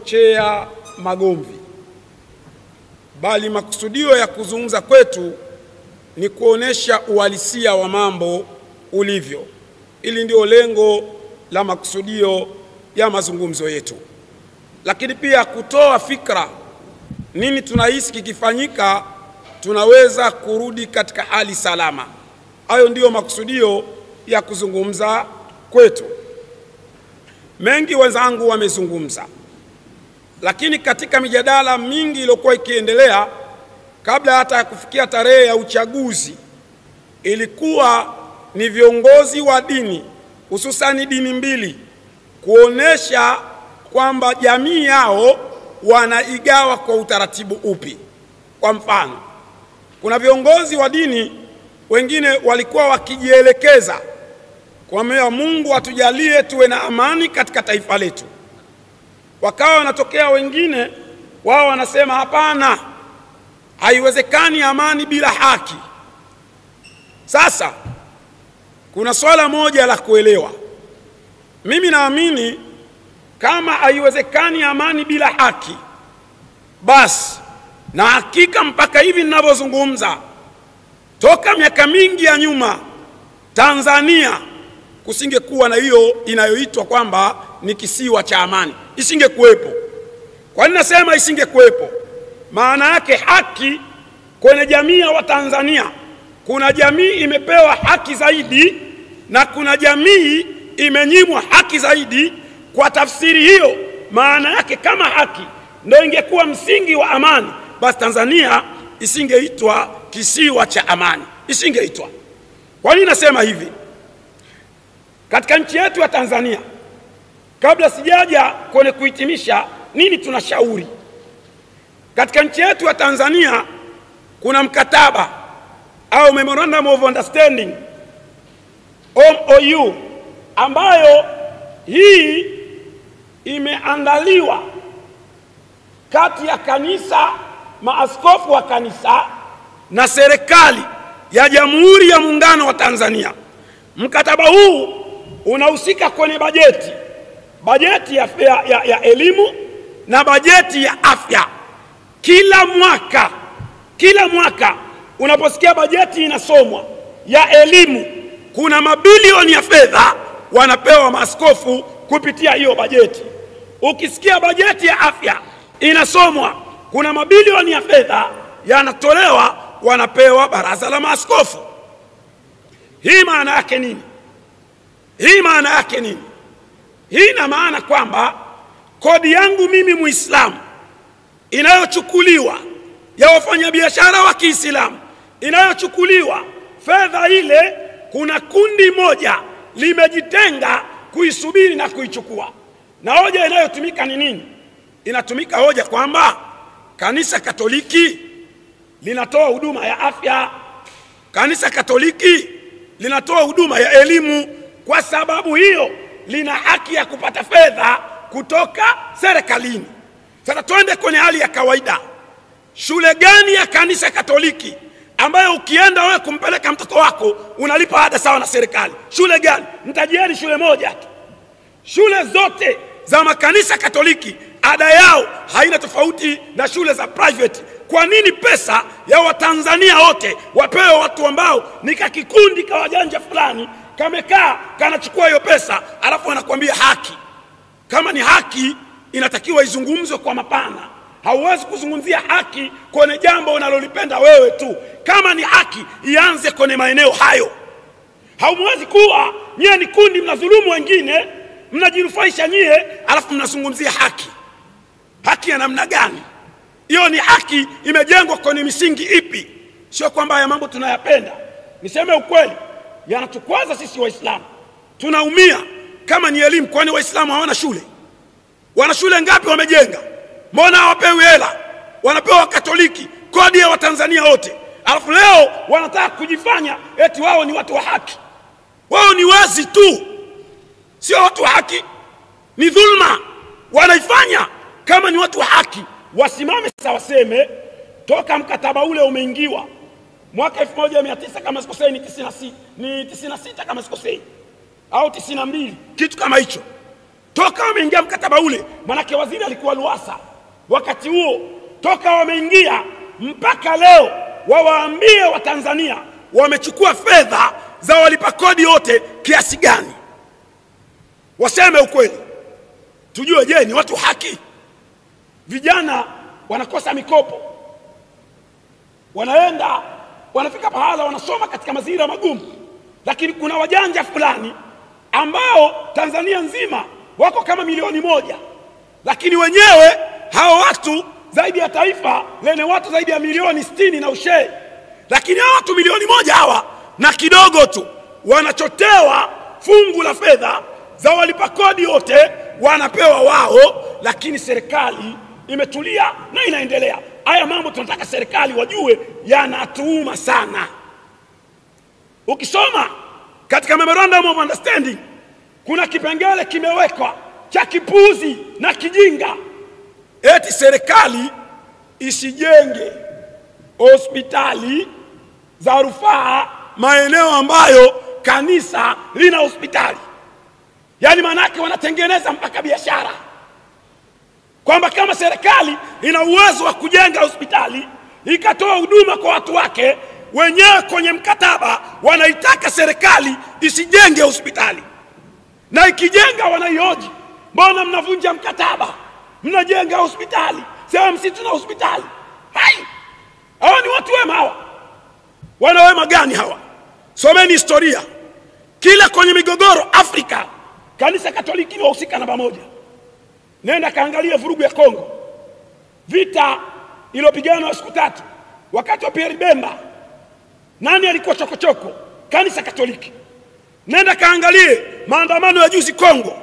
Kuchochea magomvi, bali makusudio ya kuzungumza kwetu ni kuonesha uhalisia wa mambo ulivyo. Ili ndio lengo la makusudio ya mazungumzo yetu, lakini pia kutoa fikra nini tunahisi kikifanyika tunaweza kurudi katika hali salama. Hayo ndiyo makusudio ya kuzungumza kwetu. Mengi wenzangu wamezungumza, lakini katika mijadala mingi iliyokuwa ikiendelea kabla hata ya kufikia tarehe ya uchaguzi, ilikuwa ni viongozi wa dini, hususani dini mbili, kuonesha kwamba jamii yao wanaigawa kwa utaratibu upi. Kwa mfano, kuna viongozi wa dini wengine walikuwa wakijielekeza kwa Mungu atujalie tuwe na amani katika taifa letu. Wakawa wanatokea wengine wao wanasema hapana, haiwezekani amani bila haki. Sasa kuna swala moja la kuelewa. Mimi naamini kama haiwezekani amani bila haki, basi na hakika mpaka hivi ninavyozungumza, toka miaka mingi ya nyuma Tanzania kusingekuwa na hiyo inayoitwa kwamba ni kisiwa cha amani, isingekuwepo. Kwa nini nasema isingekuwepo? Maana yake haki kwenye jamii ya Watanzania, kuna jamii imepewa haki zaidi na kuna jamii imenyimwa haki zaidi. Kwa tafsiri hiyo, maana yake kama haki ndio ingekuwa msingi wa amani, basi Tanzania isingeitwa kisiwa cha amani, isingeitwa. Kwa nini nasema hivi? Katika nchi yetu ya Tanzania, kabla sijaja kwenye kuhitimisha nini tunashauri, katika nchi yetu ya Tanzania kuna mkataba au Memorandum of Understanding, MOU, ambayo hii imeandaliwa kati ya kanisa, maaskofu wa kanisa na serikali ya Jamhuri ya Muungano wa Tanzania. Mkataba huu unahusika kwenye bajeti, bajeti ya elimu na bajeti ya afya. Kila mwaka unaposikia bajeti inasomwa ya elimu, kuna mabilioni ya fedha wanapewa maaskofu kupitia hiyo bajeti. Ukisikia bajeti ya afya inasomwa, kuna mabilioni ya fedha yanatolewa, wanapewa baraza la maaskofu. Hii maana yake nini? Hii maana yake nini? Hii ina maana kwamba kodi yangu mimi Muislamu inayochukuliwa ya wafanyabiashara wa Kiislamu, inayochukuliwa fedha ile, kuna kundi moja limejitenga kuisubiri na kuichukua. Na hoja inayotumika ni nini? Inatumika hoja kwamba kanisa Katoliki linatoa huduma ya afya, kanisa Katoliki linatoa huduma ya elimu, kwa sababu hiyo lina haki ya kupata fedha kutoka serikalini. Sasa twende kwenye hali ya kawaida. Shule gani ya kanisa Katoliki ambayo ukienda wewe kumpeleka mtoto wako unalipa ada sawa na serikali? Shule gani? Mtajieni shule moja tu. Shule zote za makanisa Katoliki ada yao haina tofauti na shule za private. Kwa nini pesa ya Watanzania wote wapewe watu ambao ni kikundi ka wajanja fulani kamekaa kanachukua hiyo pesa, alafu anakuambia haki? Kama ni haki inatakiwa izungumzwe kwa mapana. Hauwezi kuzungumzia haki kwenye jambo unalolipenda wewe tu. Kama ni haki ianze kwenye maeneo hayo. Haumwezi kuwa nyie ni kundi mnadhulumu wengine, mnajinufaisha nyie, alafu mnazungumzia haki. Haki ya namna gani? Hiyo ni haki imejengwa kwenye misingi ipi? Sio kwamba haya mambo tunayapenda. Niseme ukweli, yanatukwaza sisi Waislamu. Tunaumia. Kama ni elimu, kwani Waislamu hawana shule? Wana shule ngapi wamejenga? Mbona hawapewi hela? Wanapewa Katoliki, kodi ya Watanzania wote. Alafu leo wanataka kujifanya eti wao ni watu wa haki. Wao ni wazi tu, sio watu wa haki. Ni dhulma wanaifanya. Kama ni watu wa haki wasimame sasa, waseme toka mkataba ule umeingiwa mwaka 1900 kama sikosei, ni 96, ni 96 kama sikosei, au 92, kitu kama hicho. Toka wameingia mkataba ule, manake waziri alikuwa Lowassa wakati huo, toka wameingia mpaka leo, wawaambie Watanzania wamechukua fedha za walipa kodi wote kiasi gani. Waseme ukweli, tujue, je, ni watu haki? Vijana wanakosa mikopo, wanaenda wanafika pahala wanasoma katika mazingira magumu, lakini kuna wajanja fulani ambao Tanzania nzima wako kama 1,000,000, lakini wenyewe hao watu zaidi ya taifa lenye watu zaidi ya 60,000,000 na ushei, lakini hao watu 1,000,000 hawa na kidogo tu wanachotewa fungu la fedha za walipa kodi wote, wanapewa wao, lakini serikali imetulia na inaendelea. Haya mambo tunataka serikali wajue yanatuuma sana. Ukisoma katika memorandum of understanding kuna kipengele kimewekwa cha kipuzi na kijinga, eti serikali isijenge hospitali za rufaa maeneo ambayo kanisa lina hospitali. Yaani manake wanatengeneza mpaka biashara, kwamba kama serikali ina uwezo wa kujenga hospitali ikatoa huduma kwa watu wake, wenyewe kwenye mkataba wanaitaka serikali isijenge hospitali, na ikijenga wanaioji, mbona mnavunja mkataba, mnajenga hospitali, sema msitu na hospitali. Hai, hawa ni watu wema hawa. Wana wema gani hawa? Someni historia. Kila kwenye migogoro Afrika, kanisa Katoliki ni wahusika namba moja. Nenda kaangalia vurugu ya Kongo, vita iliyopigana siku 3 wakati wa Pierre Bemba, nani alikuwa chokochoko? Kanisa Katoliki. Nenda kaangalie maandamano ya juzi Kongo,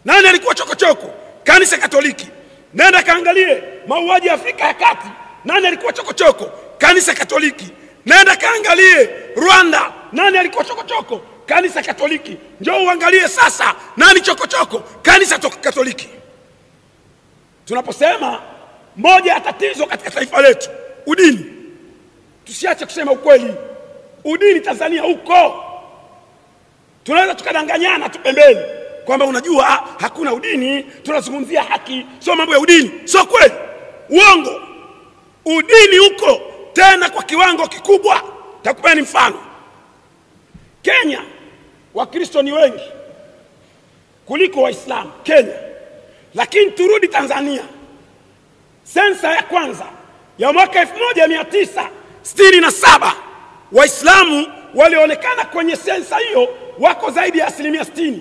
nani alikuwa chokochoko? Kanisa Katoliki. Nenda kaangalie mauaji ya Afrika ya Kati, nani alikuwa chokochoko? Kanisa Katoliki. Nenda kaangalie Rwanda, nani alikuwa chokochoko? Kanisa Katoliki. Njoo uangalie sasa nani chokochoko? Kanisa Katoliki. Tunaposema moja ya tatizo katika taifa letu udini, tusiache kusema ukweli. Udini Tanzania huko, tunaweza tukadanganyana tu pembeni kwamba unajua hakuna udini, tunazungumzia haki, sio mambo ya udini. Sio kweli, uongo. Udini huko tena kwa kiwango kikubwa. Takupeni mfano. Kenya Wakristo ni wengi kuliko Waislamu Kenya. Lakini turudi Tanzania, sensa ya kwanza ya mwaka 1967 Waislamu walionekana kwenye sensa hiyo wako zaidi ya 60%.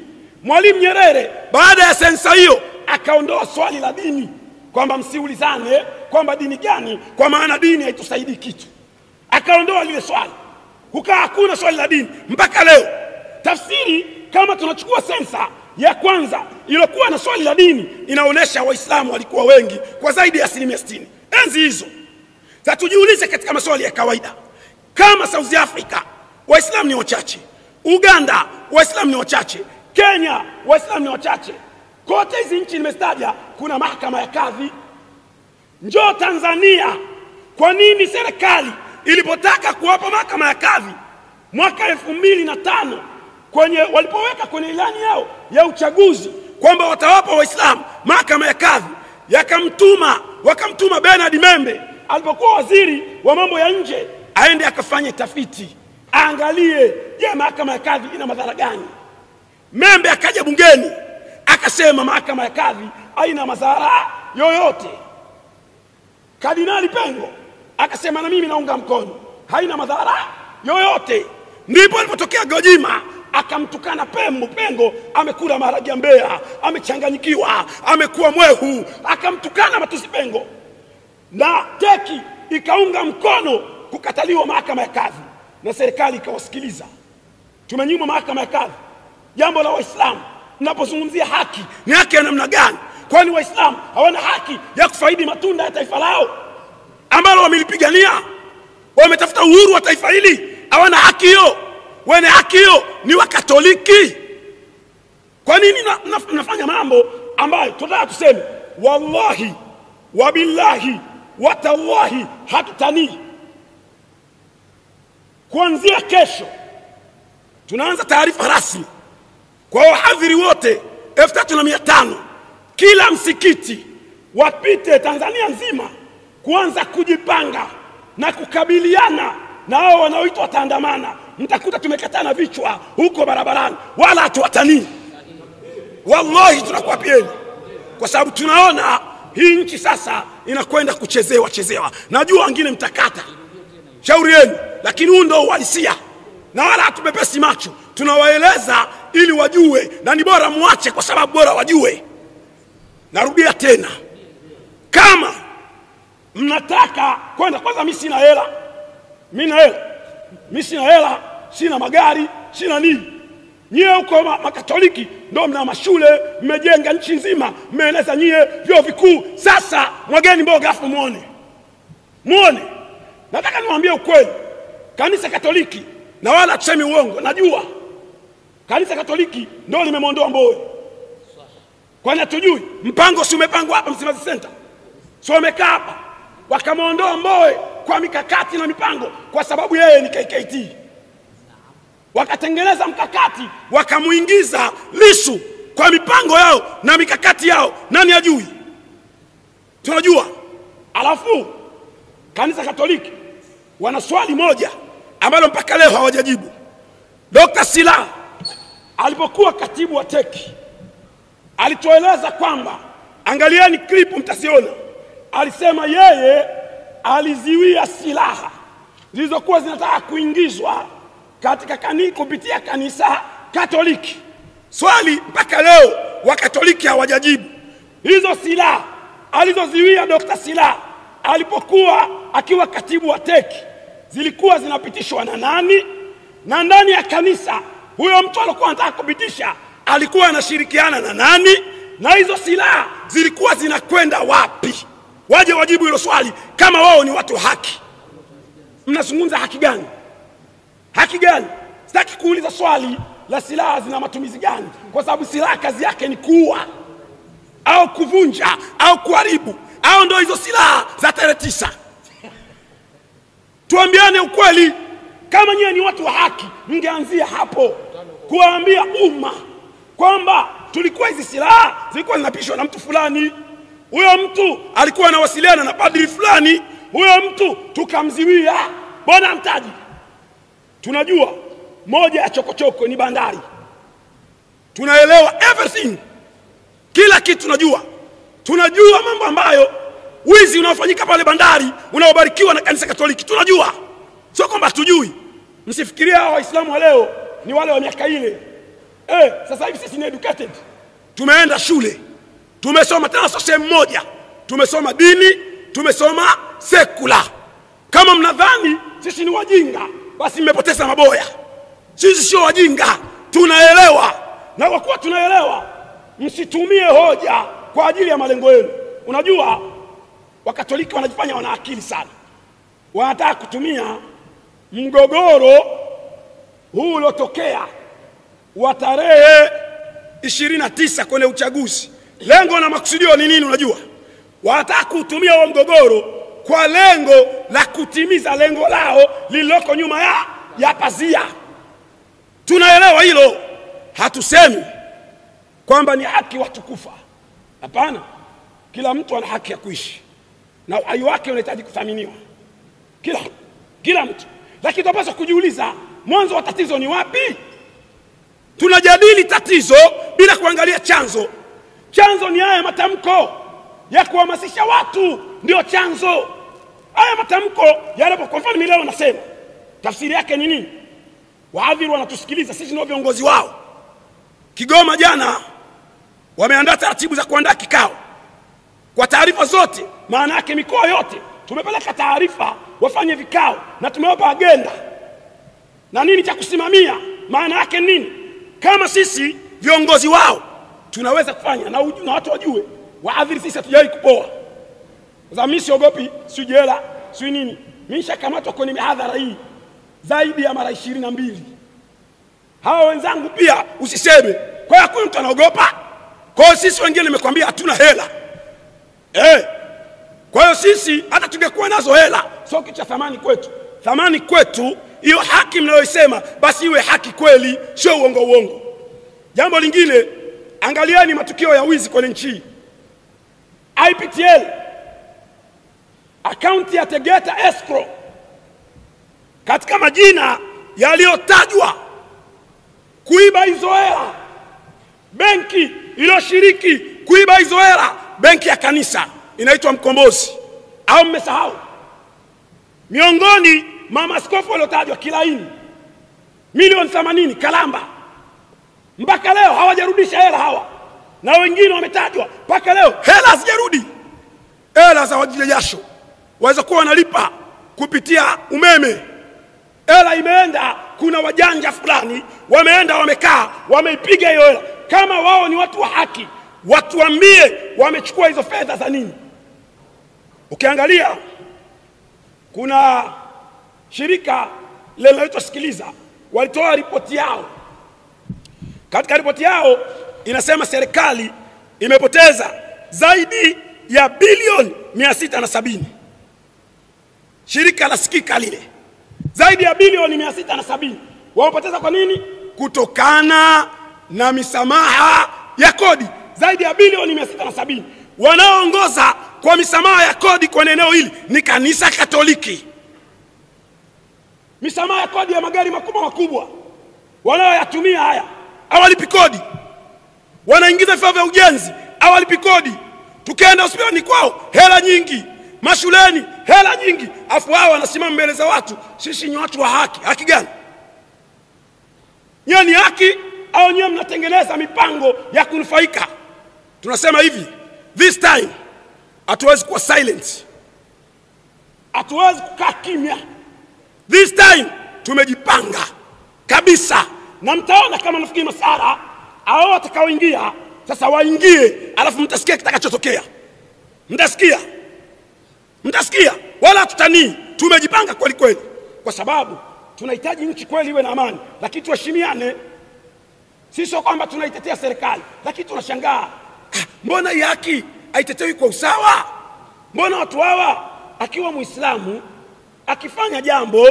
Mwalimu Nyerere baada ya sensa hiyo akaondoa swali la dini, kwamba msiulizane kwamba dini gani, kwa maana dini haitusaidii kitu. Akaondoa lile swali, kukaa hakuna swali la dini mpaka leo. Tafsiri kama tunachukua sensa ya kwanza iliyokuwa na swali la dini, inaonesha Waislamu walikuwa wengi kwa zaidi ya 60% enzi hizo. Sasa tujiulize katika maswali ya kawaida, kama South Africa Waislamu ni wachache, Uganda Waislamu ni wachache, Kenya Waislamu ni wachache, kote hizi nchi nimestaja kuna mahakama ya kadhi. Njoo Tanzania, kwa nini serikali ilipotaka kuwapa mahakama ya kadhi mwaka 2005 kwenye walipoweka kwenye ilani yao ya uchaguzi kwamba watawapa Waislamu mahakama ya kadhi, wakamtuma Bernard Membe alipokuwa waziri wa mambo ya nje aende akafanye tafiti, aangalie je, mahakama ya kadhi ina madhara gani. Membe akaja bungeni akasema mahakama ya kadhi haina madhara yoyote. Kardinali Pengo akasema na mimi naunga mkono, haina madhara yoyote. Ndipo alipotokea Gwajima akamtukana Pengo, amekula maharage ya Mbeya, amechanganyikiwa, amekuwa mwehu, akamtukana matusi Pengo. Na teki ikaunga mkono kukataliwa mahakama ya kadhi, na serikali ikawasikiliza. Tumenyimwa mahakama ya kadhi. Jambo la Waislamu, ninapozungumzia haki, ni haki ya namna gani? Kwani Waislamu hawana haki ya kufaidi matunda ya taifa lao ambalo wamelipigania? Wametafuta uhuru wa taifa hili, hawana haki hiyo? Wenye haki hiyo ni Wakatoliki. Kwa nini nafanya mambo ambayo tunataka tuseme wallahi wabillahi watallahi hatutanii? Kuanzia kesho tunaanza taarifa rasmi kwa wahadhiri wote 3,500 kila msikiti wapite Tanzania nzima kuanza kujipanga na kukabiliana na hao wanaoitwa wataandamana, mtakuta tumekatana vichwa huko barabarani, wala hatuwatanii. Wallahi tunakuapieni, kwa sababu tunaona hii nchi sasa inakwenda kuchezewa chezewa. Najua wengine mtakata shauri yenu, lakini huu ndio uhalisia, na wala hatupepesi macho, tunawaeleza ili wajue, na ni bora muache kwa sababu bora wajue. Narudia tena, kama mnataka kwenda, kwanza mimi sina hela, mimi sina hela, sina magari, sina nini. Nyie huko Makatoliki ndio mna mashule, mmejenga nchi nzima, mmeeneza nyie vyuo vikuu. Sasa mwageni mboga afu muone. Muone. Nataka niwaambie ukweli. Kanisa Katoliki, na wala tusemi uongo, najua Kanisa Katoliki ndio limemwondoa Mbowe. Kwani hatujui mpango si umepangwa hapa Msimbazi Center? Si wamekaa hapa wakamwondoa Mbowe kwa mikakati na mipango, kwa sababu yeye ni KKT. Wakatengeneza mkakati wakamuingiza Lissu kwa mipango yao na mikakati yao. Nani ajui? Tunajua. Alafu Kanisa Katoliki wana swali moja ambalo mpaka leo hawajajibu. Dr. Sila alipokuwa katibu wa teki alitueleza kwamba, angalieni clip mtasiona, alisema yeye aliziwia silaha zilizokuwa zinataka kuingizwa katika kanisa kupitia Kanisa Katoliki. Swali mpaka leo Wakatoliki hawajajibu. Hizo silaha alizoziwia Dr. Sila alipokuwa akiwa katibu wa teki zilikuwa zinapitishwa na nani? Na ndani ya kanisa huyo mtu alikuwa anataka kupitisha alikuwa anashirikiana na nani? Na hizo silaha zilikuwa zinakwenda wapi? Waje wajibu hilo swali kama wao ni watu haki. Mnazungumza haki gani? Haki gani? Sitaki kuuliza swali la silaha zina matumizi gani, kwa sababu silaha kazi yake ni kuua au kuvunja au kuharibu, au ndio hizo silaha za tarehe 9. Tuambiane ukweli. Kama nyinyi ni watu wa haki, mngeanzia hapo kuambia umma kwamba tulikuwa hizi silaha zilikuwa zinapishwa na mtu fulani, huyo mtu alikuwa anawasiliana na padri fulani, huyo mtu tukamziwia. Bwana mtaji, tunajua moja ya chokochoko ni bandari, tunaelewa everything, kila kitu tunajua. Tunajua mambo ambayo wizi unaofanyika pale bandari unaobarikiwa na Kanisa Katoliki, tunajua. Sio kwamba tujui. Msifikirie hao Waislamu wa leo ni wale wa miaka ile. Sasa hivi sisi ni educated, tumeenda shule, tumesoma, tena sio sehemu moja, tumesoma dini, tumesoma sekula. Kama mnadhani sisi ni wajinga, basi mmepoteza maboya. Sisi sio wajinga, tunaelewa. Na kwa kuwa tunaelewa, msitumie hoja kwa ajili ya malengo yenu. Unajua Wakatoliki wanajifanya wana akili sana, wanataka kutumia mgogoro huu uliotokea wa tarehe 29 kwenye uchaguzi. Lengo na makusudio ni nini? Unajua, wanataka kutumia huo mgogoro kwa lengo la kutimiza lengo lao lililoko nyuma ya pazia. Tunaelewa hilo. Hatusemi kwamba ni haki watu kufa. Hapana, kila mtu ana haki ya kuishi na uhai wake unahitaji kuthaminiwa, kila mtu. Lakini tunapaswa kujiuliza mwanzo wa tatizo ni wapi? Tunajadili tatizo bila kuangalia chanzo. Chanzo ni haya matamko ya kuhamasisha watu, ndio chanzo. Haya matamko yanapo, kwa mfano mimi leo nasema, tafsiri yake ni nini? Waadhiri wanatusikiliza, sisi ndio viongozi wao. Kigoma jana wameandaa taratibu za kuandaa kikao kwa taarifa zote, maana yake mikoa yote tumepeleka taarifa wafanye vikao, na tumewapa agenda na nini cha kusimamia. Maana yake nini? Kama sisi viongozi wao tunaweza kufanya na watu wajue, waadhiri sisi hatujawahi kupoa. Kwa mimi siogopi, si jela, si nini. Mimi nishakamatwa kwenye mihadhara hii zaidi ya mara 22. Hawa wenzangu pia usiseme. Kwa hiyo hakuna mtu anaogopa. Kwa hiyo sisi wengine nimekwambia hatuna hela. Kwa hiyo sisi hata tungekuwa nazo hela sio kitu cha thamani kwetu. Thamani kwetu hiyo haki mnayoisema basi iwe haki kweli, sio uongo uongo. Jambo lingine Angalieni matukio ya wizi kwenye nchi. IPTL, akaunti ya Tegeta Escrow, katika majina yaliyotajwa kuiba hizo hela, benki iliyoshiriki kuiba hizo hela, benki ya kanisa inaitwa Mkombozi, au mmesahau? Miongoni mwa maaskofu waliotajwa Kilaini, milioni 80 Kalamba, mpaka leo hawajarudisha hela hawa, na wengine wametajwa mpaka leo hela hazijarudi. Hela za wajijasho waweza kuwa wanalipa kupitia umeme, hela imeenda, kuna wajanja fulani wameenda wamekaa wameipiga hiyo hela. Kama wao ni watu wa haki, watuambie wamechukua hizo fedha za nini. Ukiangalia kuna shirika linaloitwa Sikiliza, walitoa ripoti yao. Katika ripoti yao inasema serikali imepoteza zaidi ya bilioni 670. Shirika la Sikika lile, zaidi ya bilioni 670 wamepoteza. Kwa nini? Kutokana na misamaha ya kodi. Zaidi ya bilioni 670. Wanaoongoza kwa misamaha ya kodi kwa eneo hili ni kanisa Katoliki. Misamaha ya kodi ya magari makubwa makubwa wanaoyatumia haya, hawalipi kodi. Wanaingiza vifaa vya ujenzi, hawalipi kodi. Tukienda hospitali kwao hela nyingi, mashuleni hela nyingi, afu wao wanasimama mbele za watu, sisi ni watu wa haki. Haki gani? Nyewe ni haki au nyewe mnatengeneza mipango ya kunufaika? Tunasema hivi, this time hatuwezi kuwa silent, hatuwezi kukaa kimya. This time tumejipanga kabisa, na mtaona kama nafikiri masara au watakaoingia sasa waingie, alafu mtasikia kitakachotokea. Mtasikia, mtasikia, wala tutanii. Tumejipanga kweli kweli, kwa sababu tunahitaji nchi kweli iwe na amani, lakini tuheshimiane. Sisi sio kwamba tunaitetea serikali, lakini tunashangaa, mbona hii haki haitetewi kwa usawa? Mbona watu hawa, akiwa Muislamu akifanya jambo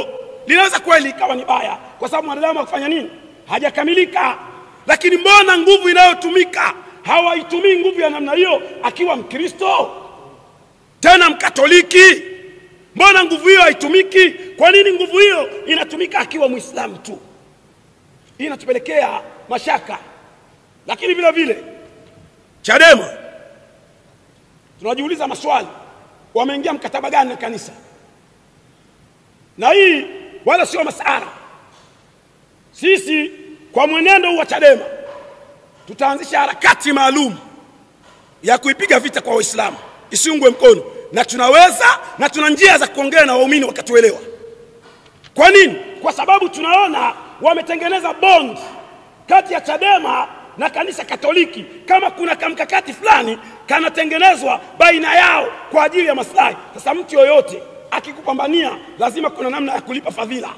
linaweza kweli ikawa ni baya, kwa sababu mwanadamu akifanya nini hajakamilika, lakini mbona nguvu inayotumika hawaitumii nguvu ya namna hiyo akiwa Mkristo tena Mkatoliki? Mbona nguvu hiyo haitumiki? Kwa nini nguvu hiyo inatumika akiwa Muislamu tu? Hii inatupelekea mashaka. Lakini vile vile Chadema tunajiuliza maswali, wameingia mkataba gani na kanisa? Na hii wala sio masara. Sisi kwa mwenendo huu wa Chadema tutaanzisha harakati maalum ya kuipiga vita kwa Waislamu isiungwe mkono, na tunaweza na tuna njia za kuongea na waumini wakatuelewa. Kwa nini? Kwa sababu tunaona wametengeneza bond kati ya Chadema na kanisa Katoliki, kama kuna kamkakati fulani kanatengenezwa baina yao kwa ajili ya maslahi. Sasa mtu yoyote akikupambania lazima kuna namna ya kulipa fadhila.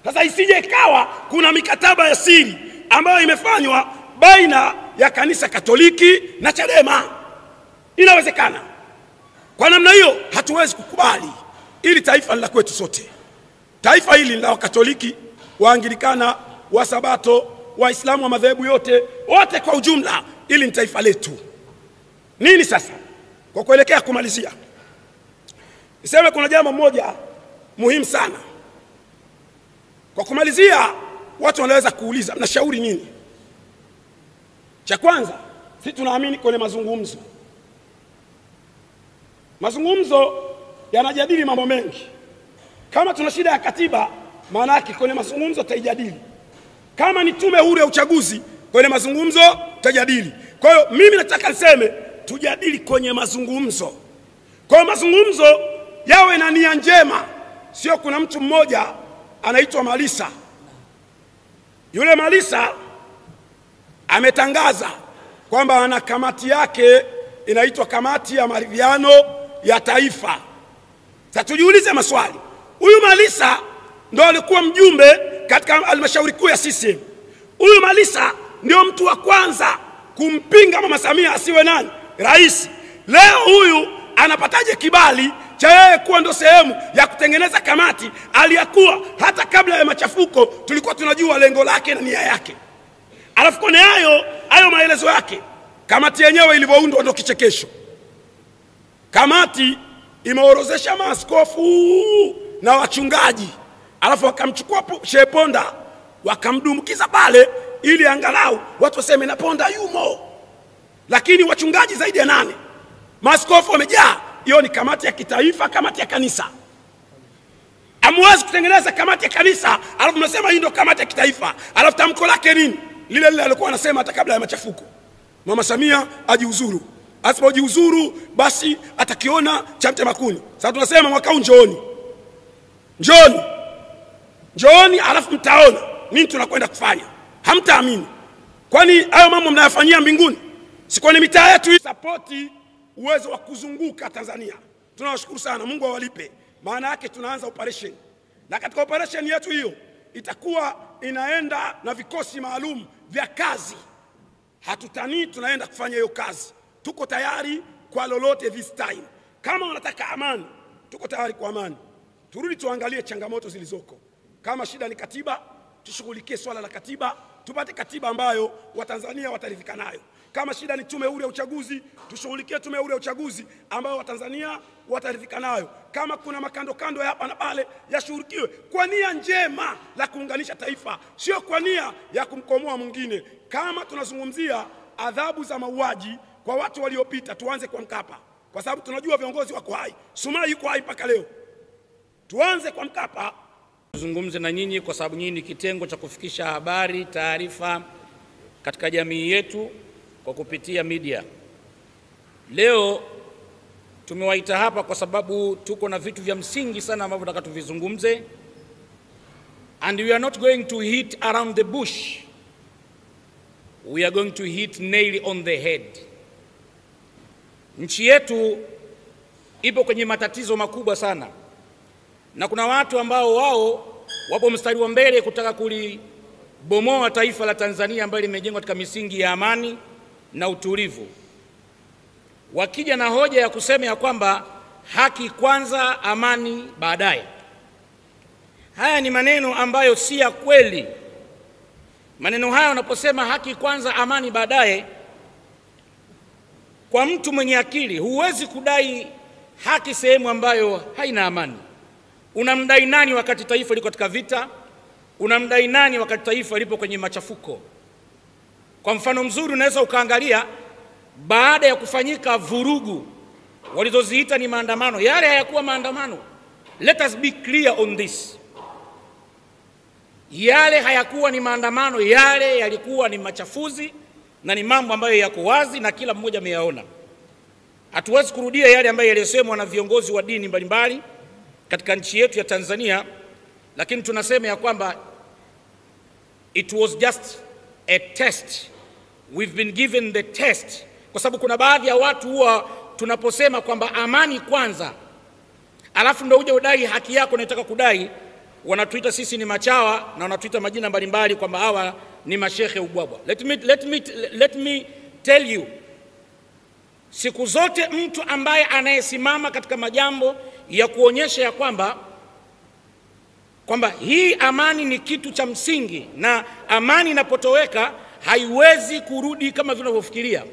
Sasa isije ikawa kuna mikataba ya siri ambayo imefanywa baina ya kanisa Katoliki na Chadema. Inawezekana. Kwa namna hiyo hatuwezi kukubali. Ili taifa ni la kwetu sote. Taifa hili ni la Wakatoliki, Waanglikana, Wasabato, Waislamu wa madhehebu yote, wote kwa ujumla, ili ni taifa letu. Nini sasa? Kwa kuelekea kumalizia, niseme kuna jambo moja muhimu sana. Kwa kumalizia, watu wanaweza kuuliza, mnashauri nini? Cha kwanza, sisi tunaamini kwenye mazungumzo. Mazungumzo yanajadili mambo mengi. Kama tuna shida ya katiba, maana yake kwenye mazungumzo tutajadili. Kama ni tume huru ya uchaguzi, kwenye mazungumzo tutajadili. Kwa hiyo mimi nataka niseme tujadili kwenye mazungumzo. Kwa hiyo mazungumzo yawe na nia njema. Sio kuna mtu mmoja anaitwa Malisa. Yule Malisa ametangaza kwamba ana kamati yake inaitwa kamati ya maridhiano ya taifa. Sasa tujiulize maswali. Huyu Malisa ndo alikuwa mjumbe katika halmashauri kuu ya CCM. Huyu Malisa ndio mtu wa kwanza kumpinga Mama Samia asiwe nani? Rais. Leo huyu anapataje kibali cha yeye kuwa ndo sehemu ya kutengeneza kamati aliyakuwa hata kabla ya machafuko tulikuwa tunajua lengo lake na nia yake? Alafu kone hayo Hayo maelezo yake, kamati yenyewe ilivyoundwa ndio kichekesho. Kamati imeorozesha maaskofu na wachungaji, alafu wakamchukua Shehe Ponda wakamdumkiza pale ili angalau watu waseme na Ponda yumo. Lakini wachungaji zaidi ya 8, maaskofu wamejaa. Hiyo ni kamati ya kitaifa, kamati ya kanisa. Hamwezi kutengeneza kamati ya kanisa alafu mnasema hii ndio kamati ya kitaifa. Alafu tamko lake nini? Lile lile alikuwa anasema hata kabla ya machafuko. Mama Samia ajiuzuru. Asipojiuzuru basi atakiona cha mtema kuni. Sasa tunasema mwaka huu njooni. Njooni. Njooni alafu mtaona nini tunakwenda kufanya. Hamtaamini. Kwani hayo mambo mnayafanyia mbinguni? Si kwani mitaa yetu hii sapoti uwezo wa kuzunguka Tanzania. Tunawashukuru sana, Mungu awalipe. Maana yake tunaanza operation. Na katika operation yetu hiyo itakuwa inaenda na vikosi maalum vya kazi. Hatutanii, tunaenda kufanya hiyo kazi. Tuko tayari kwa lolote this time. Kama wanataka amani, tuko tayari kwa amani. Turudi tuangalie changamoto zilizoko. Kama shida ni katiba, tushughulikie swala la katiba, tupate katiba ambayo Watanzania wataridhika nayo. Kama shida ni tume huru ya uchaguzi, tushughulikie tume huru ya uchaguzi ambayo Watanzania wataridhika nayo. Kama kuna makando kando ya hapa na pale, yashughulikiwe kwa nia njema la kuunganisha taifa, sio kwa nia ya kumkomoa mwingine. Kama tunazungumzia adhabu za mauaji kwa watu waliopita, tuanze kwa Mkapa, kwa sababu tunajua viongozi wako hai. Sumai yuko hai mpaka leo. Tuanze kwa Mkapa. Tuzungumze na nyinyi kwa sababu nyinyi ni kitengo cha kufikisha habari, taarifa katika jamii yetu kwa kupitia media. Leo tumewaita hapa kwa sababu tuko na vitu vya msingi sana ambavyo tunataka tuvizungumze. And we are not going to hit around the bush. We are going to hit nail on the head. Nchi yetu ipo kwenye matatizo makubwa sana. Na kuna watu ambao wao wapo mstari wa mbele kutaka kulibomoa taifa la Tanzania ambalo limejengwa katika misingi ya amani na utulivu. Wakija na hoja ya kusema ya kwamba haki kwanza, amani baadaye. Haya ni maneno ambayo si ya kweli. Maneno haya unaposema haki kwanza, amani baadaye, kwa mtu mwenye akili huwezi kudai haki sehemu ambayo haina amani. Unamdai nani wakati taifa liko katika vita? Unamdai nani wakati taifa lipo kwenye machafuko? Kwa mfano mzuri unaweza ukaangalia baada ya kufanyika vurugu walizoziita ni maandamano. Yale hayakuwa maandamano. Let us be clear on this. Yale hayakuwa ni maandamano, yale yalikuwa ni machafuzi na ni mambo ambayo yako wazi na kila mmoja ameyaona. Hatuwezi kurudia yale ambayo yalisemwa na viongozi wa dini mbalimbali katika nchi yetu ya Tanzania, lakini tunasema ya kwamba it was just a test. We've been given the test. Kwa sababu kuna baadhi ya watu huwa tunaposema kwamba amani kwanza, alafu ndio uje udai haki yako unayotaka kudai, wanatuita sisi ni machawa na wanatuita majina mbalimbali kwamba hawa ni mashehe ubwabwa. Let me tell you, siku zote mtu ambaye anayesimama katika majambo ya kuonyesha ya kwamba hii amani ni kitu cha msingi na amani inapotoweka haiwezi kurudi kama vile unavyofikiria.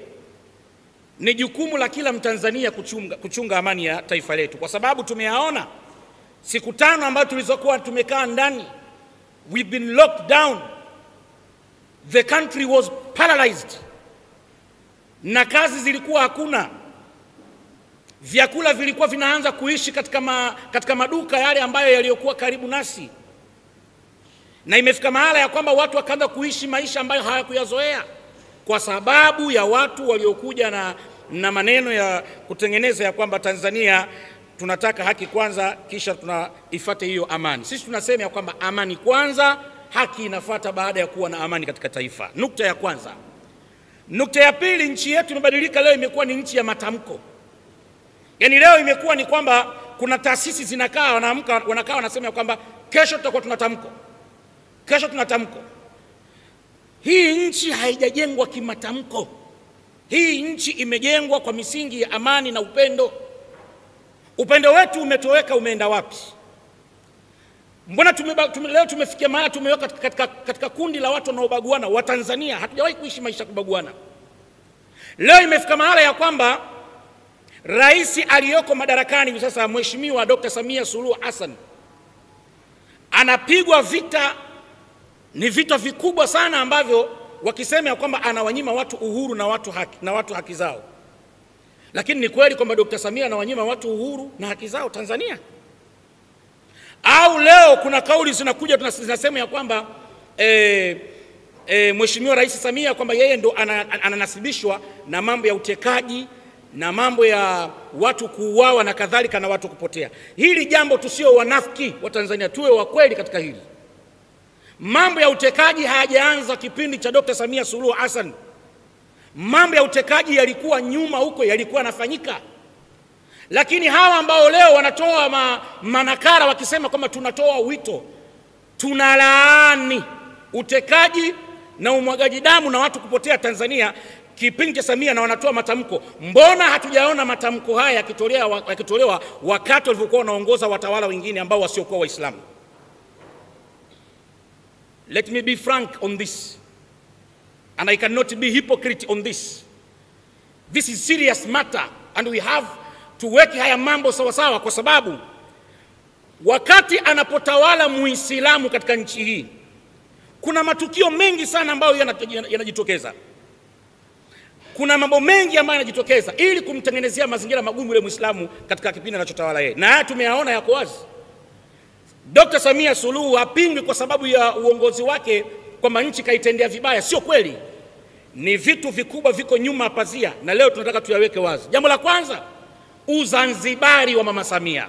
Ni jukumu la kila Mtanzania kuchunga amani ya taifa letu, kwa sababu tumeyaona siku 5 ambazo tulizokuwa tumekaa ndani. We've been locked down. The country was paralyzed. Na kazi zilikuwa hakuna. Vyakula vilikuwa vinaanza kuishi katika maduka yale ambayo yaliokuwa karibu nasi. Na imefika mahala ya kwamba watu wakaanza kuishi maisha ambayo hawakuyazoea kwa sababu ya watu waliokuja na maneno ya kutengeneza ya kwamba Tanzania tunataka haki kwanza kisha tunaifuate hiyo amani. Sisi tunasema ya kwamba amani kwanza, haki inafuata baada ya kuwa na amani katika taifa. Nukta ya kwanza. Nukta ya pili, nchi yetu imebadilika leo, imekuwa ni nchi ya matamko. Yaani leo imekuwa ni kwamba kuna taasisi zinakaa, wanaamka, wanakaa wanasema ya kwamba kesho tutakuwa tuna tamko. Kesho tuna tamko. Hii nchi haijajengwa kimatamko. Hii nchi imejengwa kwa misingi ya amani na upendo. Upendo wetu umetoweka, umeenda wapi? Mbona leo tumefikia mahala tumeweka katika kundi la watu wanaobaguana? Wa Tanzania hatujawahi kuishi maisha kubaguana. Leo imefika mahala ya kwamba rais aliyoko madarakani hivi sasa, Mheshimiwa Dr. Samia Suluhu Hassan, anapigwa vita, ni vita vikubwa sana ambavyo wakisema ya kwamba anawanyima watu uhuru na watu haki zao. Lakini ni kweli kwamba Dr. Samia anawanyima watu uhuru na haki zao Tanzania? Au leo kuna kauli zinakuja zinasema ya kwamba Mheshimiwa Rais Samia kwamba yeye ndo ananasibishwa na mambo ya utekaji na mambo ya watu kuuawa na kadhalika na watu kupotea. Hili jambo tusio wanafiki wa Tanzania, tuwe wa kweli katika hili. Mambo ya utekaji hayajaanza kipindi cha Dr. Samia Suluhu Hassan. Mambo ya utekaji yalikuwa nyuma huko, yalikuwa yanafanyika. Lakini hawa ambao leo wanatoa manakara wakisema kwamba tunatoa wito, tunalaani utekaji na umwagaji damu na watu kupotea Tanzania kipindi cha Samia, na wanatoa matamko. Mbona hatujaona matamko haya yakitolewa wakati walivyokuwa wanaongoza watawala wengine ambao wasiokuwa Waislamu? Let me be frank on this, and I cannot be hypocrite on this. This is serious matter and we have tuweke haya mambo sawa sawa, kwa sababu wakati anapotawala Muislamu katika nchi hii kuna matukio mengi sana ambayo yanajitokeza. Kuna mambo mengi ambayo yanajitokeza ili kumtengenezea mazingira magumu yule Muislamu katika kipindi anachotawala yeye. Na haya tumeyaona yako wazi. Dr. Samia Suluhu hapingwi kwa sababu ya uongozi wake kwamba nchi kaitendea vibaya, sio kweli. Ni vitu vikubwa viko nyuma pazia na leo tunataka tuyaweke wazi. Jambo la kwanza, Uzanzibari wa Mama Samia.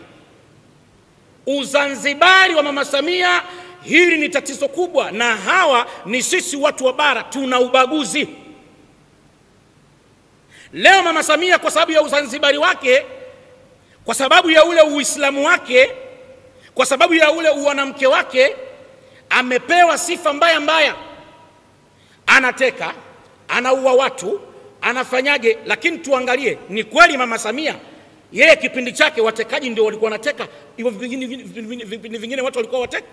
Uzanzibari wa Mama Samia, hili ni tatizo kubwa, na hawa ni sisi watu wa bara tuna ubaguzi. Leo Mama Samia kwa sababu ya Uzanzibari wake, kwa sababu ya ule Uislamu wake, kwa sababu ya ule uwanamke wake, amepewa sifa mbaya mbaya. Anateka, anaua watu, anafanyaje? Lakini tuangalie, ni kweli Mama Samia yeye kipindi chake watekaji ndio walikuwa wanateka, hivyo vipindi vingine watu walikuwa wateka.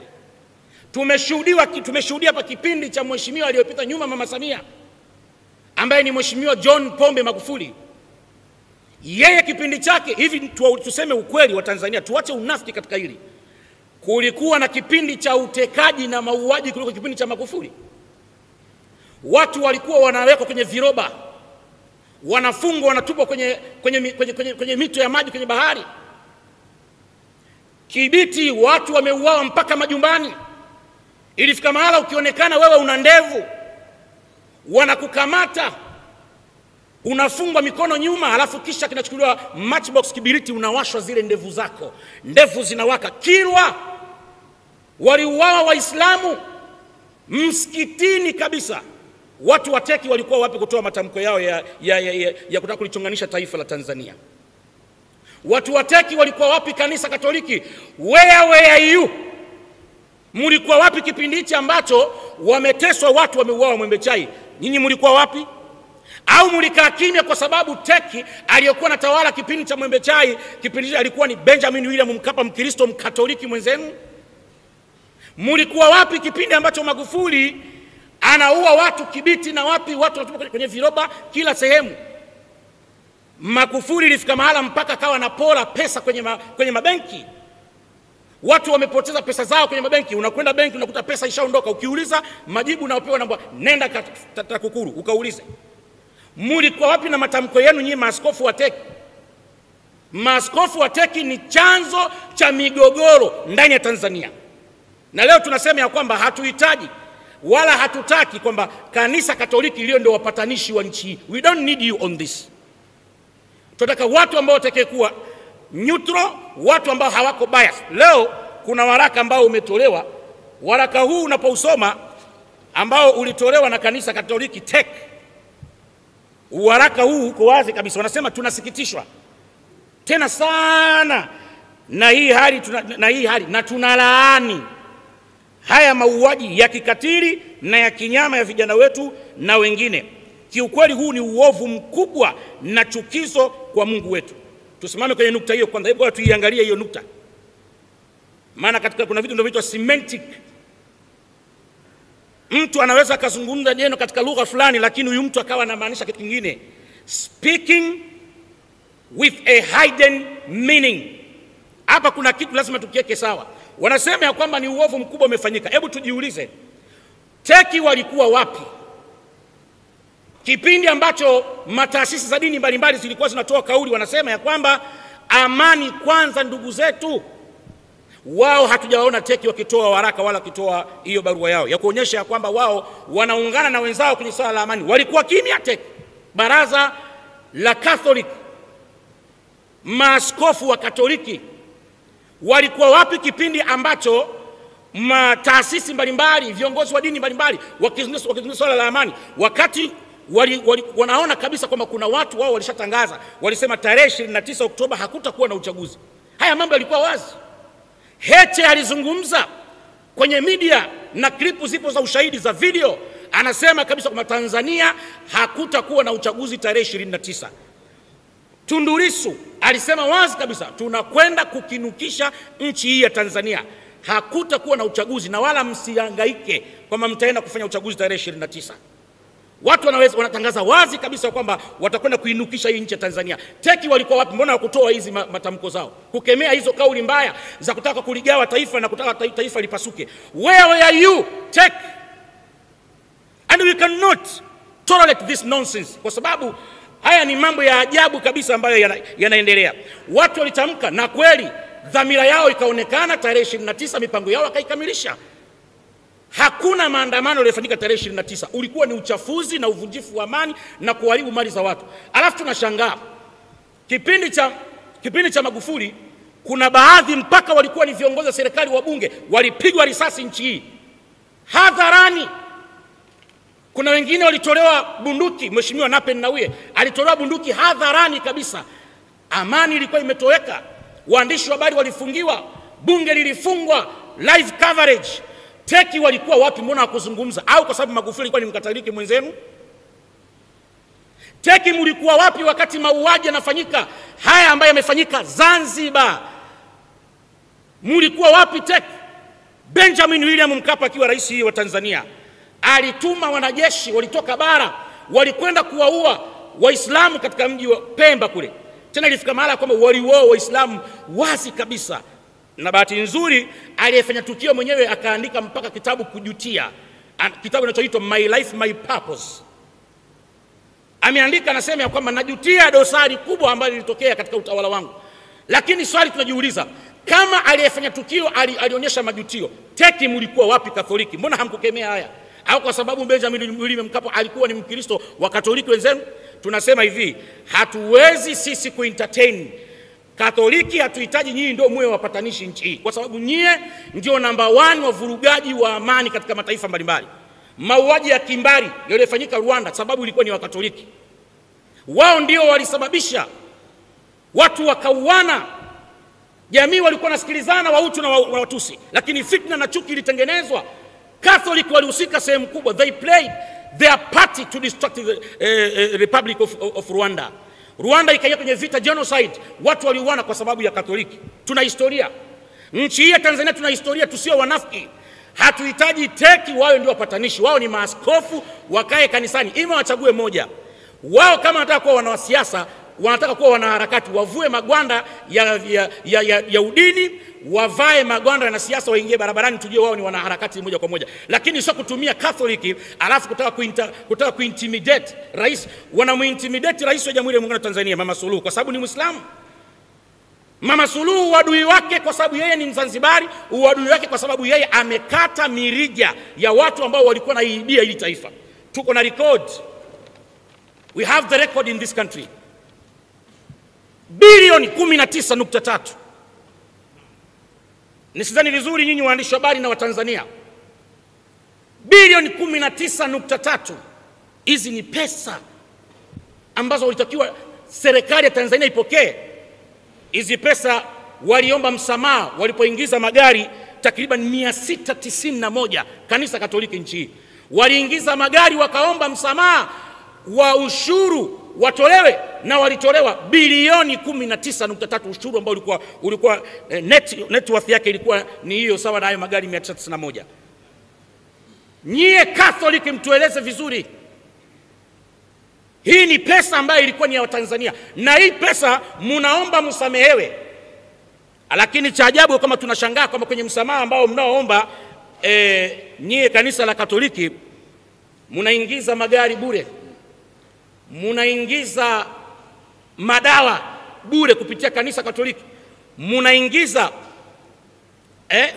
Tumeshuhudia hapa kipindi cha mheshimiwa aliyopita nyuma Mama Samia, ambaye ni Mheshimiwa John Pombe Magufuli. Yeye kipindi chake hivi, tuseme ukweli wa Tanzania, tuache unafiki katika hili. Kulikuwa na kipindi cha utekaji na mauaji kuliko kipindi cha Magufuli. Watu walikuwa wanawekwa kwenye viroba, wanafungwa, wanatupwa kwenye mito ya maji, kwenye bahari. Kibiti watu wameuawa mpaka majumbani. Ilifika mahala ukionekana wewe una ndevu, wanakukamata, unafungwa mikono nyuma, halafu kisha kinachukuliwa matchbox, kibiriti, unawashwa zile ndevu zako, ndevu zinawaka. Kilwa waliuawa Waislamu msikitini kabisa. Watu wateki walikuwa wapi kutoa matamko yao ya kutaka kulichonganisha taifa la Tanzania? Watu wateki walikuwa wapi kanisa Katoliki? Where were you? Mlikuwa wapi kipindi hichi ambacho wameteswa watu, wameuawa Mwembe Chai? Nyinyi mlikuwa wapi? Au mlikaa kimya kwa sababu teki aliyokuwa anatawala kipindi cha Mwembe Chai, kipindi hicho alikuwa ni Benjamin William Mkapa, Mkristo Mkatoliki mwenzenu? Mlikuwa wapi kipindi ambacho Magufuli anaua watu Kibiti na wapi, watu wanatupwa kwenye viroba kila sehemu? Magufuli ilifika mahala mpaka kawa anapora pesa kwenye mabenki. Watu wamepoteza pesa zao kwenye mabenki. Unakwenda benki unakuta pesa ishaondoka. Ukiuliza majibu unayopewa na nenda TAKUKURU ukaulize. Mlikuwa wapi na matamko yenu nyinyi maaskofu wa teki? Maaskofu wa teki ni chanzo cha migogoro ndani ya Tanzania. Na leo tunasema ya kwamba hatuhitaji wala hatutaki kwamba kanisa Katoliki iliyo ndio wapatanishi wa nchi hii. We don't need you on this. Tunataka watu ambao watakayekuwa neutral, watu ambao hawako bias. Leo kuna waraka ambao umetolewa. Waraka huu unapousoma, ambao ulitolewa na kanisa Katoliki TEC, waraka huu uko wazi kabisa. Wanasema tunasikitishwa tena sana na hii hali, na tunalaani haya mauaji ya kikatili na ya kinyama ya vijana wetu na wengine. Kiukweli huu ni uovu mkubwa na chukizo kwa Mungu wetu. Tusimame kwenye nukta hiyo kwanza. Hebu tuiangalie hiyo nukta. Maana katika kuna vitu vinavyoitwa semantic. Mtu anaweza akazungumza neno katika lugha fulani, lakini huyu mtu akawa anamaanisha kitu kingine. Speaking with a hidden meaning. Hapa kuna kitu lazima tukiweke sawa. Wanasema ya kwamba ni uovu mkubwa umefanyika. Hebu tujiulize, teki walikuwa wapi kipindi ambacho mataasisi za dini mbalimbali zilikuwa zinatoa kauli, wanasema ya kwamba amani kwanza ndugu zetu? Wao hatujawaona teki wakitoa waraka wala wakitoa hiyo barua yao ya kuonyesha ya kwamba wao wanaungana na wenzao kwenye swala la amani. Walikuwa kimya teki. Baraza la Catholic, maaskofu wa Katoliki walikuwa wapi kipindi ambacho taasisi mbalimbali, viongozi wa dini mbalimbali wakizungumza swala la amani, wakati wanaona kabisa kwamba kuna watu wao walishatangaza, walisema tarehe 29 Oktoba hakutakuwa na uchaguzi. Haya mambo yalikuwa wazi. Heche alizungumza kwenye media na klipu zipo za ushahidi za video, anasema kabisa kwamba Tanzania hakutakuwa na uchaguzi tarehe 29. Tundu Lissu alisema wazi kabisa, tunakwenda kukinukisha nchi hii ya Tanzania, hakutakuwa na uchaguzi na wala msihangaike kwamba mtaenda kufanya uchaguzi tarehe 29. Watu wanatangaza wazi kabisa kwamba watakwenda kuinukisha hii nchi ya Tanzania. Teki walikuwa wapi? Mbona hawakutoa hizi matamko zao kukemea hizo kauli mbaya za kutaka kuligawa taifa na kutaka taifa lipasuke? Where were you, Teki? And we cannot tolerate this nonsense, kwa sababu haya ni mambo ya ajabu kabisa ambayo yanaendelea. Watu walitamka na kweli dhamira yao ikaonekana tarehe 29, mipango yao wakaikamilisha. Hakuna maandamano yaliyofanyika tarehe 29. Ulikuwa ni uchafuzi na uvunjifu wa amani na kuharibu mali za watu. Alafu tunashangaa kipindi cha Magufuli kuna baadhi mpaka walikuwa ni viongozi wa serikali, wa bunge, walipigwa risasi nchi hii hadharani. Kuna wengine walitolewa bunduki. Mheshimiwa Nape Nnauye alitolewa bunduki hadharani kabisa. Amani ilikuwa imetoweka, waandishi wa habari walifungiwa, bunge lilifungwa, live coverage. Teki walikuwa wapi? Mbona hakuzungumza? Au kwa sababu Magufuli alikuwa ni Mkatoliki mwenzenu? Teki mlikuwa wapi wakati mauaji yanafanyika haya ambayo yamefanyika Zanzibar? Mlikuwa wapi Teki? Benjamin William Mkapa akiwa rais wa Tanzania alituma wanajeshi, walitoka bara, walikwenda kuwaua Waislamu katika mji wa Pemba kule. Tena ilifika mahala kwamba waliuawa Waislamu wazi kabisa. Na bahati nzuri aliyefanya tukio mwenyewe akaandika mpaka kitabu kujutia, kitabu kinachoitwa My Life My Purpose. Ameandika, anasema ya kwamba najutia dosari kubwa ambayo ilitokea katika utawala wangu. Lakini swali tunajiuliza, kama aliyefanya tukio alionyesha majutio, Teki mlikuwa wapi Katoliki? Mbona hamkukemea haya? Au kwa sababu Benjamin William Mkapa alikuwa ni Mkristo wa Katoliki wenzenu? Tunasema hivi, hatuwezi sisi kuentertain Katoliki, hatuhitaji nyinyi ndio muwe wapatanishi nchi hii, kwa sababu nyie ndio namba 1 wavurugaji wa amani katika mataifa mbalimbali. Mauaji ya kimbari yaliyofanyika Rwanda, sababu ilikuwa ni Wakatoliki. Wao ndio walisababisha watu wakauana. Jamii walikuwa nasikilizana, Wahutu na Watusi, lakini fitna na chuki ilitengenezwa. Catholic walihusika sehemu kubwa. They played their party to destruct the Republic of Rwanda. Rwanda ikaingia kwenye vita, genocide. Watu waliuana kwa sababu ya Katoliki. Tuna historia. Nchi hii ya Tanzania tuna historia, tusio wanafiki. Hatuhitaji teki wao ndio wapatanishi. Wao ni maaskofu, wakae kanisani, ima wachague moja. Wao kama wanataka kuwa wanasiasa, wanataka kuwa wanaharakati, wavue magwanda ya udini, wavae magwanda ya siasa, waingie barabarani, tujue wao ni wanaharakati moja kwa moja. Lakini sio kutumia Katoliki alafu kutaka kuintimidate rais. Wanamuintimidate rais wa Jamhuri ya Muungano wa Tanzania Mama Suluhu kwa sababu ni Muislamu. Mama Suluhu uadui wake kwa sababu yeye ni Mzanzibari, uadui wake kwa sababu yeye amekata mirija ya watu ambao walikuwa naiibia hili taifa. Tuko na record. We have the record in this country. Bilioni 19.3. Nisidhani vizuri nyinyi waandishi habari na Watanzania. Bilioni 19.3. Hizi ni pesa ambazo walitakiwa serikali ya Tanzania ipokee. Hizi pesa waliomba msamaha walipoingiza magari takriban 691 kanisa Katoliki nchi hii. Waliingiza magari wakaomba msamaha wa ushuru watolewe, na walitolewa bilioni 19.3 ushuru ambao ulikuwa net worth yake ilikuwa ni hiyo sawa na hayo magari 991. Nyie Catholic mtueleze vizuri. Hii ni pesa ambayo ilikuwa ni ya Tanzania, na hii pesa mnaomba msamehewe. Lakini cha ajabu kama tunashangaa kama kwenye msamaha ambao mnaoomba nyie kanisa la Katoliki mnaingiza magari bure, mnaingiza madawa bure kupitia kanisa Katoliki, mnaingiza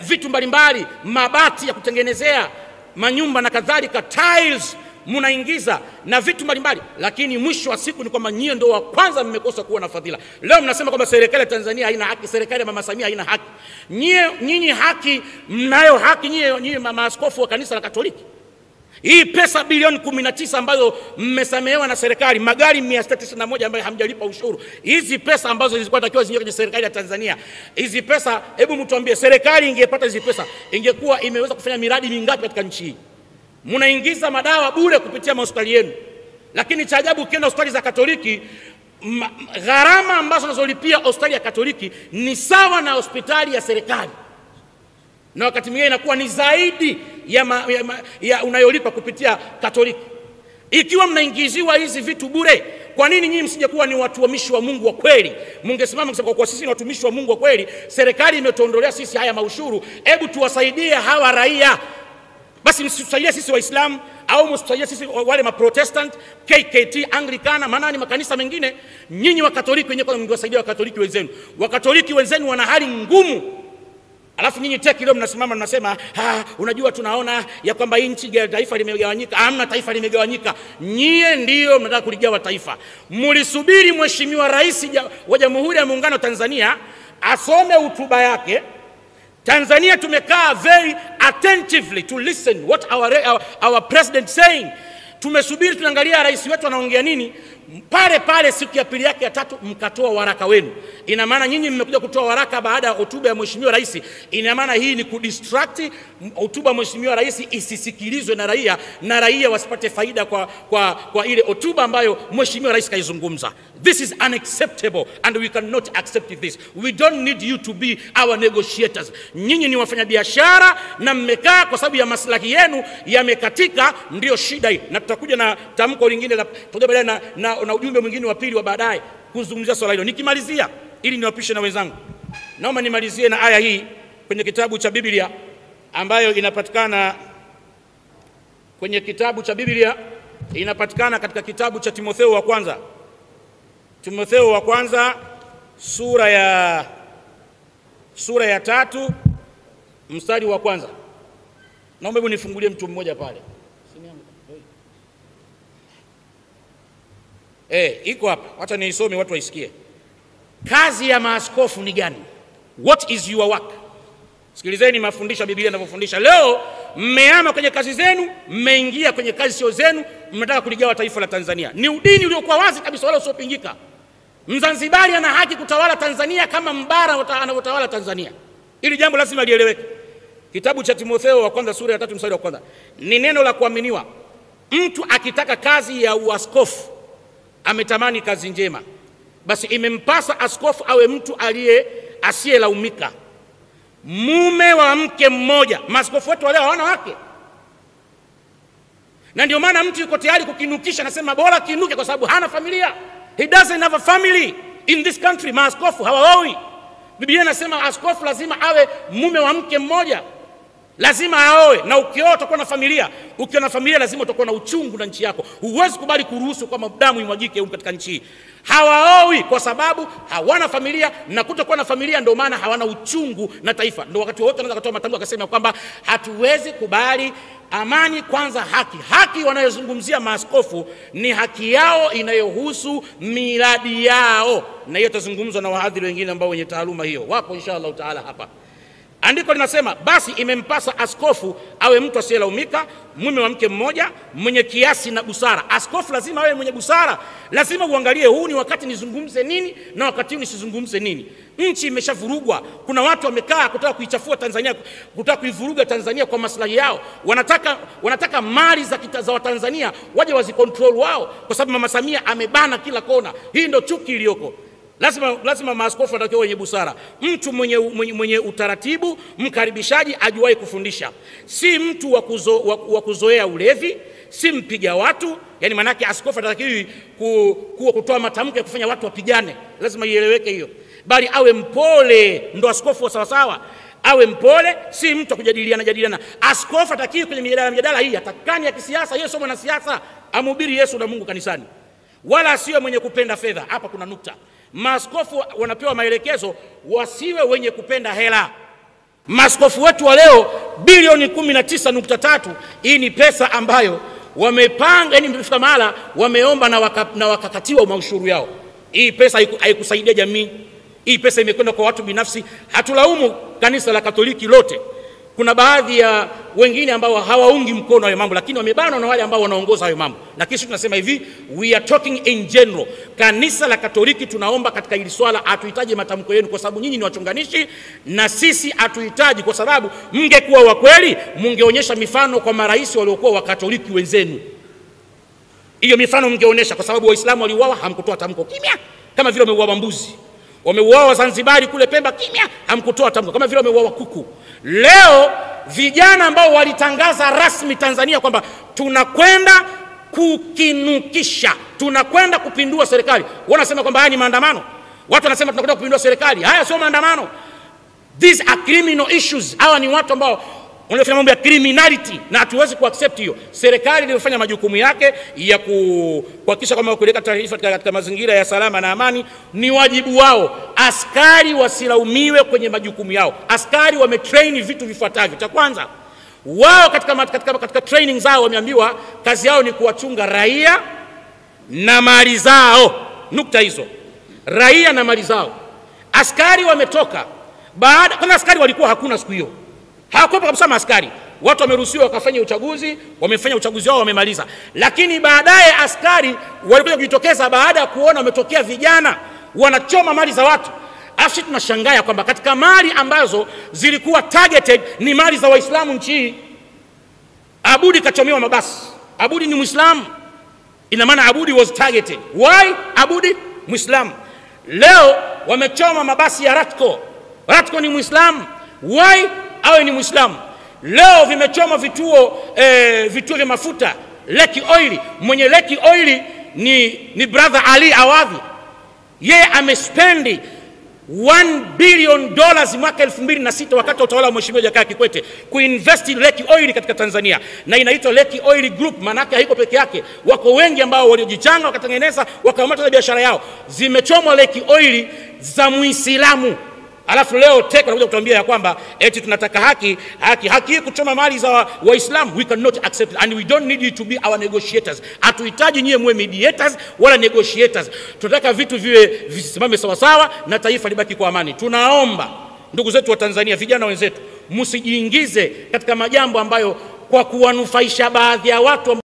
vitu mbalimbali, mabati ya kutengenezea manyumba na kadhalika, tiles mnaingiza na vitu mbalimbali, lakini mwisho wa siku ni kwamba nyie ndio wa kwanza mmekosa kuwa na fadhila. Leo mnasema kwamba serikali ya Tanzania haina haki, serikali ya Mama Samia haina haki. Nyinyi haki mnayo haki nyie maaskofu wa kanisa la Katoliki. Hii pesa bilioni 19 ambazo mmesamehewa na serikali, magari 691 ambayo hamjalipa ushuru, hizi pesa ambazo zilikuwa takiwa ziingie kwenye serikali ya Tanzania, hizi pesa, hebu mtuambie, serikali ingepata hizi pesa ingekuwa imeweza kufanya miradi mingapi katika nchi hii? Mnaingiza madawa bure kupitia mahospitali yenu, lakini cha ajabu ukienda hospitali za Katoliki, gharama ambazo unazolipia hospitali ya Katoliki ni sawa na hospitali ya serikali, na wakati mwingine inakuwa ni zaidi ya unayolipa kupitia Katoliki. Ikiwa mnaingiziwa hizi vitu bure, kwa nini nyinyi msije kuwa ni watumishi wa Mungu wa kweli? Mungesimama mkisema kwa kuwa sisi ni watumishi wa Mungu wa kweli, serikali imetuondolea sisi haya maushuru, hebu tuwasaidie hawa raia. Basi msitusaidie sisi Waislamu au msitusaidie sisi wale ma Protestant, KKT, Anglikana, maana ni makanisa mengine. Nyinyi wa Katoliki wenyewe kwanza mngewasaidia Wakatoliki wenzenu. Wakatoliki wenzenu wana hali ngumu. Alafu nyinyi teki leo mnasimama mnasema, unajua tunaona ya kwamba nchi ya taifa limegawanyika. Hamna taifa limegawanyika. Nyie ndio mnataka kuligawa taifa. Mlisubiri Mheshimiwa Rais wa Jamhuri ya Muungano wa Tanzania asome hotuba yake. Tanzania tumekaa very attentively to listen what our president saying. Tumesubiri tunaangalia rais wetu anaongea nini. Pale pale siku ya pili yake ya tatu mkatoa waraka wenu. Ina maana nyinyi mmekuja kutoa waraka baada ya hotuba ya Mheshimiwa Rais. Ina maana hii ni kudistract hotuba ya Mheshimiwa Rais isisikilizwe na raia, na raia wasipate faida kwa ile hotuba ambayo Mheshimiwa Rais kaizungumza. This is unacceptable and we cannot accept this. We don't need you to be our negotiators. Nyinyi ni wafanyabiashara na mmekaa kwa sababu ya maslahi yenu yamekatika, ndio shida hii. Na tutakuja na tamko lingine la tutakuja baadaye na ujumbe mwingine wa pili wa baadaye kuzungumzia swala hilo. Nikimalizia ili niwapishe na wenzangu, naomba nimalizie na aya hii kwenye kitabu cha Biblia ambayo inapatikana kwenye kitabu cha Biblia, inapatikana katika kitabu cha Timotheo wa kwanza. Timotheo wa kwanza sura ya 3 mstari wa kwanza. Naomba hebu nifungulie mtu mmoja pale. Iko hapa. Wacha niisome watu waisikie. Kazi ya maaskofu ni gani? What is your work? Sikilizeni mafundisho ya Biblia yanavyofundisha. Leo mmeama kwenye kazi zenu, mmeingia kwenye kazi sio zenu, mnataka kuligawa taifa la Tanzania. Ni udini uliokuwa wazi kabisa wala usiopingika. Mzanzibari ana haki kutawala Tanzania kama mbara anavyotawala Tanzania. Hili jambo lazima lieleweke. Kitabu cha Timotheo wa kwanza sura ya 3 mstari wa kwanza. Ni neno la kuaminiwa. Mtu akitaka kazi ya uaskofu ametamani kazi njema, basi imempasa askofu awe mtu asiyelaumika, mume wa mke mmoja. Maaskofu wetu wale hawana wake, na ndio maana mtu yuko tayari kukinukisha, anasema bora kinuke kwa sababu hana familia. He doesn't have a family in this country. Maaskofu hawaoi. Biblia inasema askofu lazima awe mume wa mke mmoja, lazima aoe. Na ukioa utakuwa na familia. Ukiwa na familia lazima utakuwa na uchungu na nchi yako. Huwezi kubali kuruhusu kwamba damu imwagike huko katika nchi hii. Hawaoi kwa sababu hawana familia, na kutokuwa na familia ndio maana hawana uchungu na taifa. Ndio wakati wote anaweza kutoa matamko akasema kwamba hatuwezi kubali amani kwanza haki. Haki wanayozungumzia maaskofu ni haki yao inayohusu miradi yao, na hiyo tazungumzwa na wahadhiri wengine ambao wenye taaluma hiyo wapo inshallah taala hapa. Andiko linasema basi imempasa askofu awe mtu asiyelaumika, mume wa mke mmoja, mwenye kiasi na busara. Askofu lazima awe mwenye busara, lazima uangalie huu ni wakati nizungumze nini na wakati huu nisizungumze nini. Nchi imeshavurugwa, kuna watu wamekaa kutaka kuichafua Tanzania, kutaka kuivuruga Tanzania kwa maslahi yao. Wanataka mali za Watanzania waje wazikontrol wao, kwa sababu Mama Samia amebana kila kona. Hii ndio chuki iliyoko. Lazima maaskofu watakiwa wenye busara, mtu mwenye utaratibu, mkaribishaji, ajuaye kufundisha, si mtu wa kuzoea ulevi, si mpiga watu. Yani manake askofu hatakiwi kutoa matamko ya kufanya watu wapigane, lazima ieleweke hiyo, bali awe mpole, ndo askofu wa sawasawa. Awe mpole, si mtu kujadiliana jadiliana. Askofu hatakiwi kwenye mijadala hii atakani ya kisiasa, yeye sio mwanasiasa, amhubiri Yesu na Mungu kanisani. Wala asiwe mwenye kupenda fedha. Hapa kuna nukta. Maaskofu wanapewa maelekezo wasiwe wenye kupenda hela. Maaskofu wetu wa leo bilioni 19.3, hii ni pesa ambayo wamepanga, yani imefika mahala wameomba na wakakatiwa maushuru yao. Hii pesa haikusaidia jamii. Hii pesa imekwenda kwa watu binafsi. Hatulaumu kanisa la Katoliki lote. Kuna baadhi ya wengine ambao hawaungi mkono hayo mambo, lakini wamebanwa na wale ambao wanaongoza hayo mambo. Lakini sisi tunasema hivi, we are talking in general. Kanisa la Katoliki tunaomba katika hili swala, hatuhitaji matamko yenu kwa sababu nyinyi ni wachonganishi, na sisi hatuhitaji, kwa sababu mngekuwa wa kweli mungeonyesha mifano kwa marais waliokuwa wa Katoliki wenzenu. Hiyo mifano mngeonyesha, kwa sababu Waislamu waliuawa hamkutoa tamko, kimya, kama vile wameuawa mbuzi. Wameuawa Zanzibari kule Pemba, kimya, hamkutoa tamko, kama vile wameuawa kuku. Leo vijana ambao walitangaza rasmi Tanzania kwamba tunakwenda kukinukisha, tunakwenda kupindua serikali, wanasema kwamba haya ni maandamano. Watu wanasema tunakwenda kupindua serikali. Haya sio maandamano. These are criminal issues. Hawa ni watu ambao wanafanya mambo ya criminality na hatuwezi kuaccept hiyo. Serikali iliyofanya majukumu yake ya kuhakikisha kwamba kuleta taifa katika mazingira ya salama na amani ni wajibu wao. Askari wasilaumiwe kwenye majukumu yao. Askari wametrain vitu vifuatavyo. Cha kwanza, wao katika training zao wameambiwa kazi yao ni kuwachunga raia na mali zao. Nukta hizo. Raia na mali zao. Askari wametoka baada, kwanza askari walikuwa hakuna siku hiyo. Hawakuwepo kabisa maaskari. Watu wameruhusiwa wakafanya uchaguzi, wamefanya uchaguzi wao wamemaliza. Lakini baadaye askari walikuja kujitokeza baada ya kuona wametokea vijana wanachoma mali za watu. Afu tunashangaa kwamba katika mali ambazo zilikuwa targeted ni mali za Waislamu nchi hii. Abudi kachomewa mabasi. Abudi ni Muislamu. Ina maana Abudi was targeted. Why? Abudi Muislamu. Leo wamechoma mabasi ya Ratko. Ratko ni Muislamu. Why? Awe ni Muislamu. Leo vimechoma vituo vya mafuta Leki Oil. Mwenye Leki Oil ni brother Ali Awadhi. Yeye amespendi $1 billion mwaka 2006 wakati wa utawala wa Mheshimiwa Jakaya Kikwete kuinvest in Leki Oil katika Tanzania, na inaitwa Leki Oil Group. Maana haiko peke yake, wako wengi ambao waliojichanga wakatengeneza wakaamata biashara yao. Zimechomwa Leki Oil za Muislamu. Alafu leo teko anakuja kutuambia ya kwamba eti tunataka haki, haki, haki kuchoma mali za Waislamu. We cannot accept it, and we don't need you to be our negotiators. Hatuhitaji nyie muwe mediators wala negotiators. Tunataka vitu viwe visimame sawa sawa na taifa libaki kwa amani. Tunaomba ndugu zetu wa Tanzania, vijana wenzetu, msijiingize katika majambo ambayo kwa kuwanufaisha baadhi ya watu